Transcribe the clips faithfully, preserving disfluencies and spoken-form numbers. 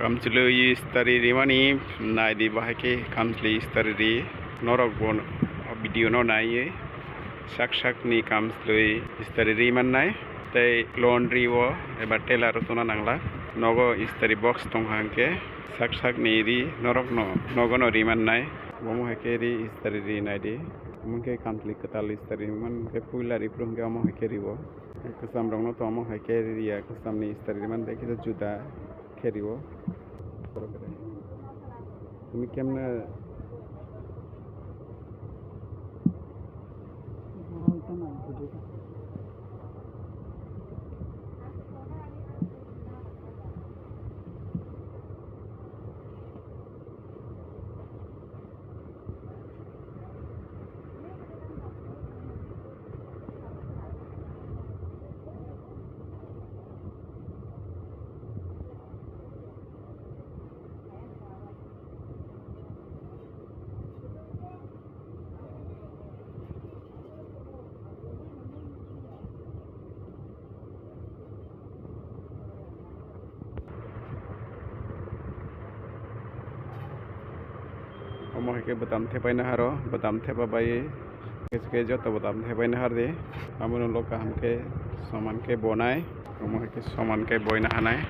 Kamchwlwi istari rimani naidi, bahai khe kamchwlwi istari ri. Norok bo video no naiwi sak sakni kamchwlwi istari ri mannai. Tei laundry o eba tailor o tongna nangla. Nogo istari box tongkha hwnkhe sak sakni ri norokno nogono ri mannai. Omo hai khe ri istari ri naidi. Omo khe kamchwlwi kwtal istari ri man khe puila ri phuru hwnkhe omo hai khe rio. Kwcham rokno to omo hai khe riya, kwcham ni istari ri man de khe juda khe rio. Tini kemne Omo hai khe bwtam thepai naharo, bwtam thepa bai khe joto bwtam thepai nahardi. Abono ulo kaham khe soman khe bonai, omo hai khe soman khe boina hanai.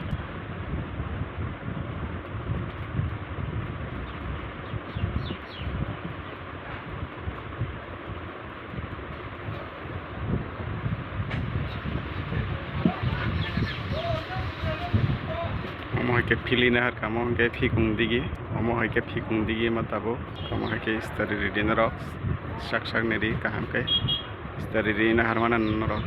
Omo hai khe philwi naharkha, omo hai khe phikung digi, omo hai khe phikung digi ma tabuk, omo hai khe istari ridi norok sak sak ni ri kaham khe istari ri naharmana norok,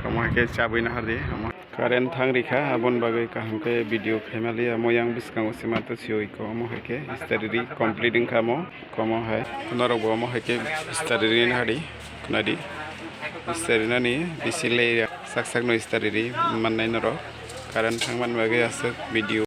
omo hai khe chabwi nahardi omo. Current thang rikha, aboni bagwi kaham khe video khaimaliya, omo yang bwskango sima to siyoi ko, omo hai khe istari ri complete wngkha omo, omo hai norok bo omo hai khe istari ri nahadi, khwnadi istari nani bisi le sak sak no istari ri mannai norok, current thang mani bagwi aswk video.